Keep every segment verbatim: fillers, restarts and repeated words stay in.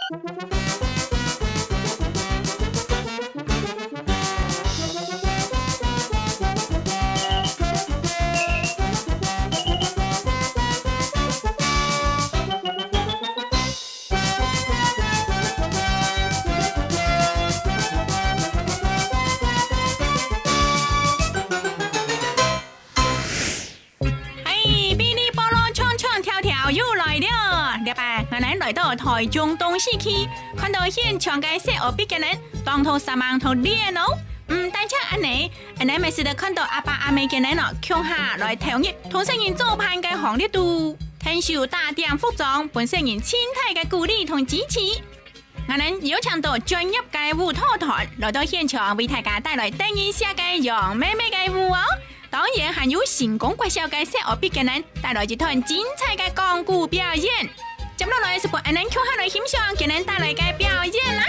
嘿，嗶哩啵哩，唱唱跳跳又來了。這擺，𠊎等來到臺中東勢區，看到現場个細阿伯个人，當多煞猛同練哦。毋單淨恁呢，𠊎等乜使得看到阿爸阿姆个人哦，共下來投入同細人做伴个行列肚，𢯭手打點服裝，分細人盡大个鼓勵同支持。 𠊎等邀請到專業个舞蹈團來到現場，為大家帶來得人惜个楊妹妹个舞哦。當然還有成功國小个細阿伯个人帶來一段精彩个講古表演。接落來係分𠊎等共下來欣賞佢等帶來个表演啦。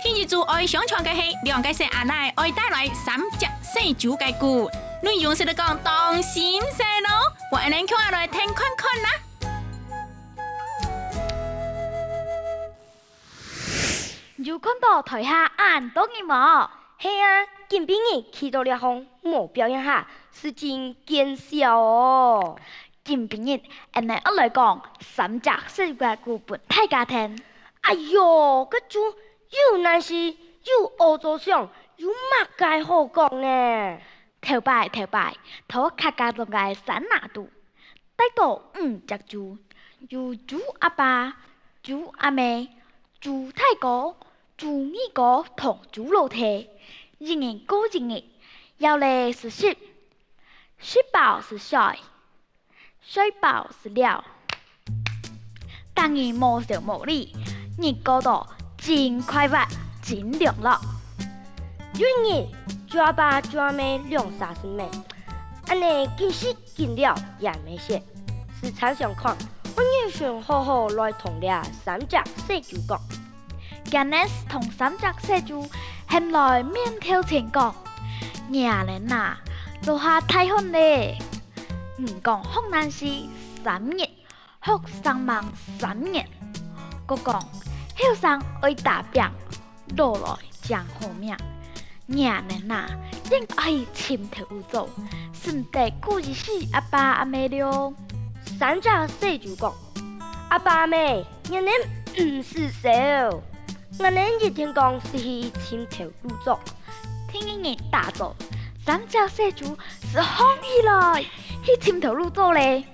第一組愛上場个係兩個細阿奶愛帶來三隻細豬个故，內容係來講當心細咯，分𠊎等共下來聽看看啦。 有看到臺下恁多人無？係啊，今晡日去到這項無表演下，實在見笑哦。今晡日，𠊎等愛來講三隻細豬个故分大家聽。哎喲，該就又難死又屙糟相，有麼个好講呢？ 頭擺，頭擺，在客家莊个山林肚，戴到五隻豬，有豬阿爸、豬阿姆、豬大哥、豬二哥同豬老弟，一日過一日，枵咧就食，食飽就睡。 睡飽就尞，逐日無愁無慮，日過到真快活、真涼樂。有一日，豬阿爸、豬阿姆兩儕性命，恁呢緊食緊尞也毋會歇，時常想看，愛仰般好好來同這三隻細豬講。今日同三隻細豬喊來面頭前講：「若等啊，這下大漢咧！ 毋講學難事三日，學生猛三年。過講，後生愛打拚，老來正好命。若等啊，應該去尋頭路做，使毋得顧一世阿爸阿姆了。」三隻細豬講：「阿爸阿姆，若等毋使愁，𠊎等一定講係去尋頭路做。」第二日打早，三隻細豬就䟘起來，去尋頭路做咧。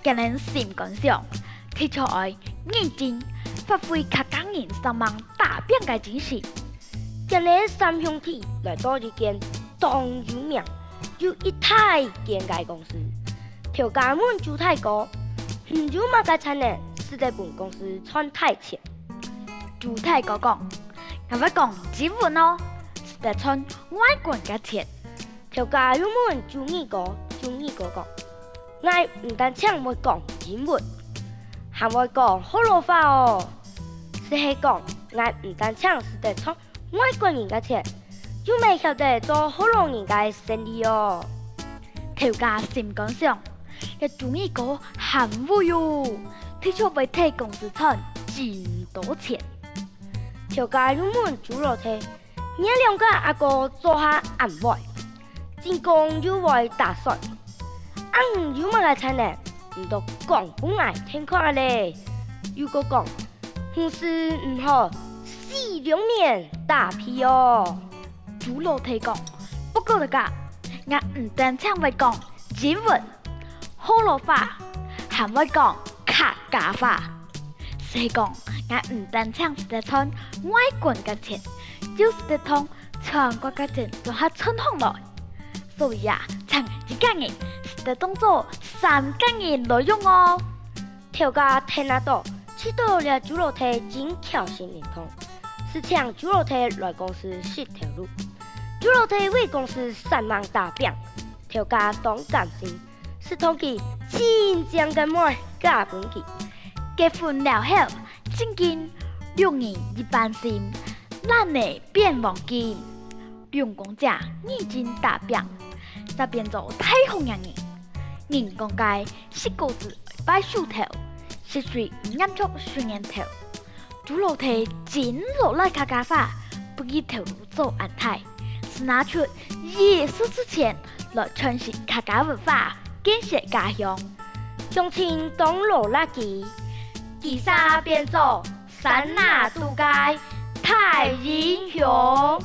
佢等心肝想，的確愛認真發揮客家人生猛打拚个精神。佢等三兄弟來到一間當有名又一大間个公司。頭家問豬大哥：「你有麼个才能使得分公司賺大錢？」豬大哥講：「𠊎會講英文哦，使得賺外國人个錢。」 頭家又問豬二哥，豬二哥講：「𠊎毋單淨會講英文，還會講學老話哦。就係講，𠊎毋單淨使得賺外國人个錢，又乜曉得做學老人个生理哦。」頭家心肝想，這豬二哥還會哦，的確會替公司賺真多錢。頭家又問豬老弟： 「若兩個阿哥做下恁會，精工又會打算，恁有麼个才能，你都講分𠊎聽看啊咧。」又過講：「毋係毋好，死兩面打屁哦。」豬老弟講：「不過大家，𠊎毋單淨會講英文、學老話，還會講客家話。就係講，𠊎毋單淨使得賺外國个錢，又使得同 全國个錢做下賺項來。所以啊，請一個人使得當做三個人來用哦。」頭家聽啊到，知道這豬老弟真巧心靈通，就請豬老弟來公司食頭路。豬老弟為公司煞猛打拚，頭家當感心，就同佢盡靚个妹嫁分佢。結婚了後，正經六年一半新，爛泥變黃金。 兩公姐認真打拚，煞變做大好額人。人講个食果子拜樹頭，十歲拈著水源頭。豬老弟真勞力客家話，不計頭路做恁大，是拿出一息之錢來傳承客家文化，建設家鄉。鄉親當勞力佢，佢儕變做山林肚个大英雄。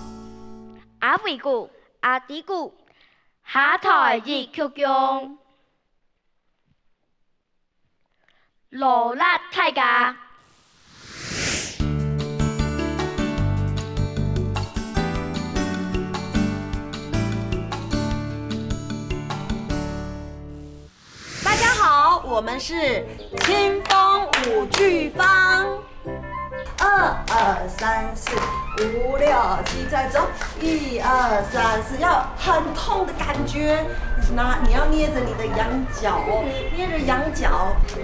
阿偉牯、阿弟牯，下台一鞠躬。 勞力大家。大家好，我们是青峰舞劇坊。 二二三四，五六七，再走，一二三四，要很痛的感觉。拿，你要捏着你的羊角哦，捏着羊角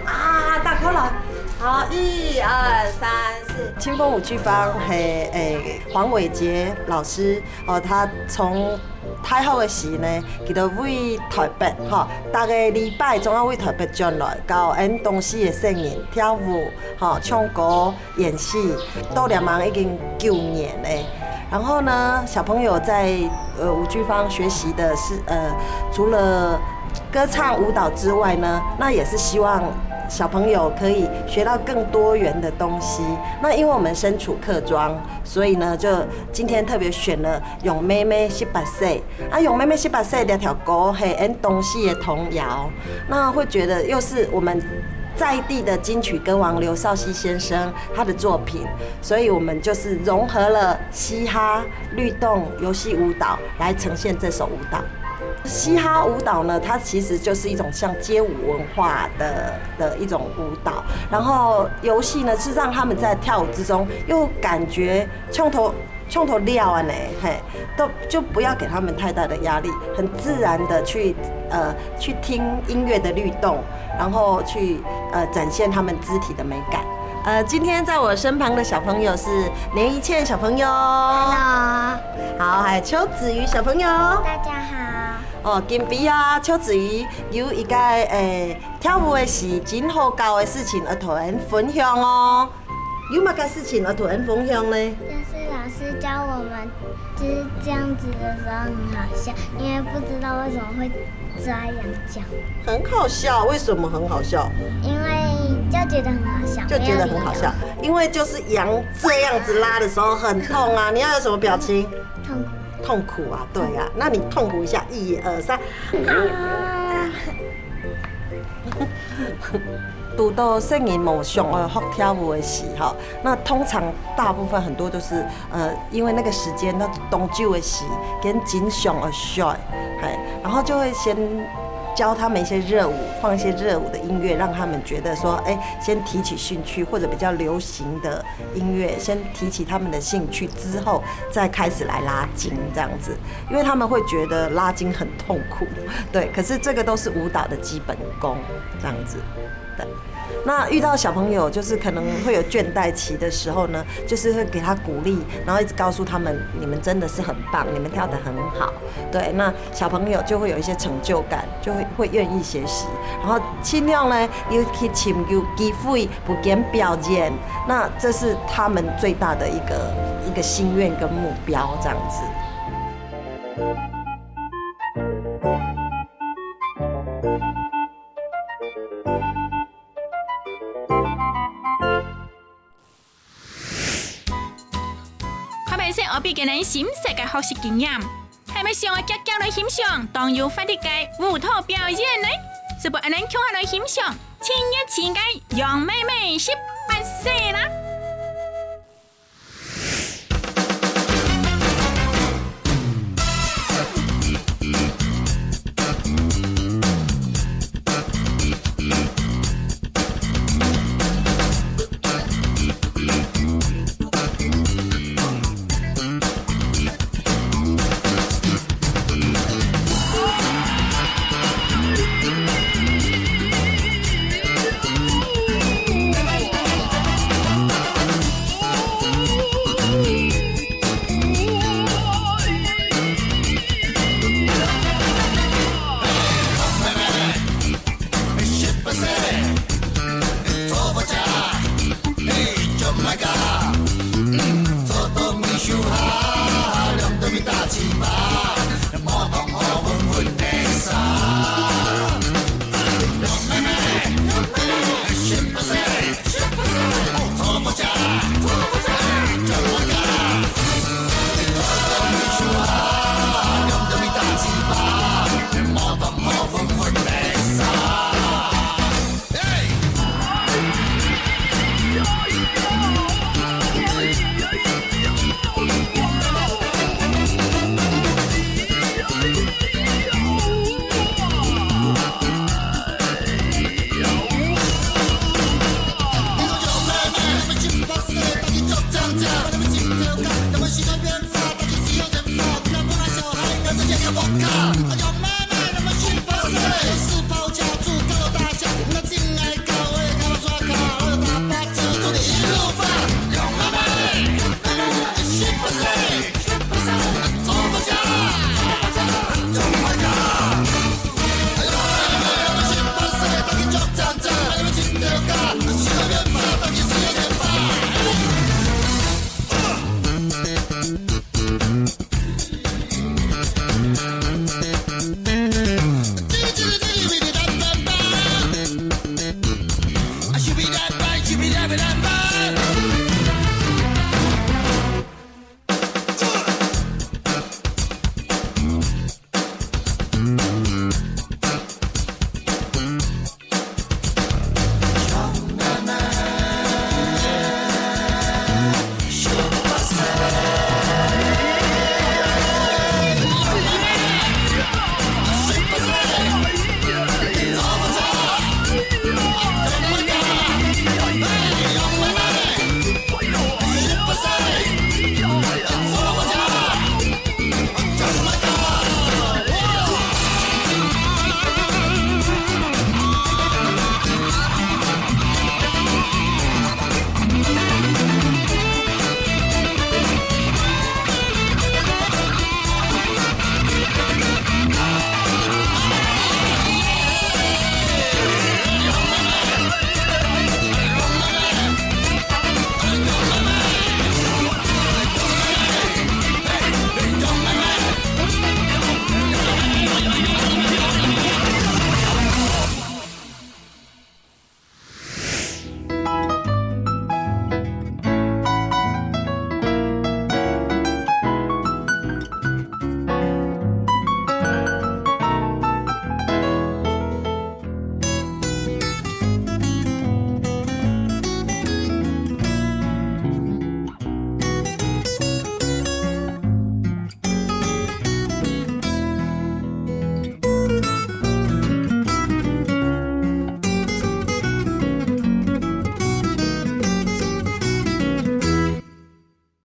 啊，大颗了。好，一二三四。青峰舞剧坊，嘿，诶，黃偉傑老師哦，他從大學个時呢，佢就對台北吼，逐个禮拜總愛對台北轉來，教𠊎東勢个細人跳舞吼，唱歌、 演戲，都聯盟已經九年了。然後呢，小朋友在，呃，舞劇坊學習的是，呃，除了歌唱舞蹈之外呢，那也是希望小朋友可以學到更多元的東西。那因為我們身處客庄，所以呢，就今天特別選了用妹妹十八歲， 啊，用妹妹十八歲這條歌，嘿，𠊎東勢个童謠，那會覺得又是我們在地的金曲歌王劉劭希先生他的作品，所以我們就是融合了嘻哈、律動、遊戲舞蹈來呈現這首舞蹈。嘻哈舞蹈呢，它其實就是一種像街舞文化的，的一種舞蹈，然後遊戲呢，是讓他們在跳舞之中又感覺像頭 像頭鳥恁樣，嘿，都，就不要給他們太大的壓力，很自然的去，呃，去聽音樂的律動，然後去，呃，展現他們肢體的美感。呃，今天在我身旁的小朋友是連怡倩小朋友，Hello。好，還有邱子瑜小朋友。大家好。哦，今晡日啊，邱子瑜有一個，誒，跳舞个時真好搞个事情，愛同𠊎分享哦。 有麼个事情愛同𠊎分享呢？就是老師教我們，就是這樣子的時候很好笑，因為不知道為什麼會抓羊角。很好笑，為什麼很好笑？因為就覺得很好笑，就覺得很好笑，沒有理由。因為就是羊這樣子拉的時候很痛啊，你要有什麼表情？痛苦。痛苦啊，對啊，那你痛苦一下，一二三。啊。堵到細人無想愛學跳舞个時候，那通常大部分很多都是，呃，因為那個時間，那當晝个時，跟真想愛睡，嘿，然後就會先教他們一些熱舞，放一些熱舞的音樂，讓他們覺得說，哎，先提起興趣，或者比較流行的音樂，先提起他們的興趣之後，再開始來拉筋這樣子，因為他們會覺得拉筋很痛苦，對，可是這個都是舞蹈的基本功，這樣子。 那遇到小朋友就是可能會有倦怠期的時候呢，就是會給他鼓勵，然後一直告訴他們，你們真的是很棒，你們跳得很好。對，那小朋友就會有一些成就感，就會，會願意學習，然後盡量呢，又去尋有機會，不間表演，那這是他們最大的一個，一個心願跟目標，這樣子。 看明星，愛分佢等新鮮个學習經驗，係毋係想愛遽遽來欣賞當有活力个舞蹈表演呢？就分𠊎等共下來欣賞盡熱情个楊妹妹十八歲啦！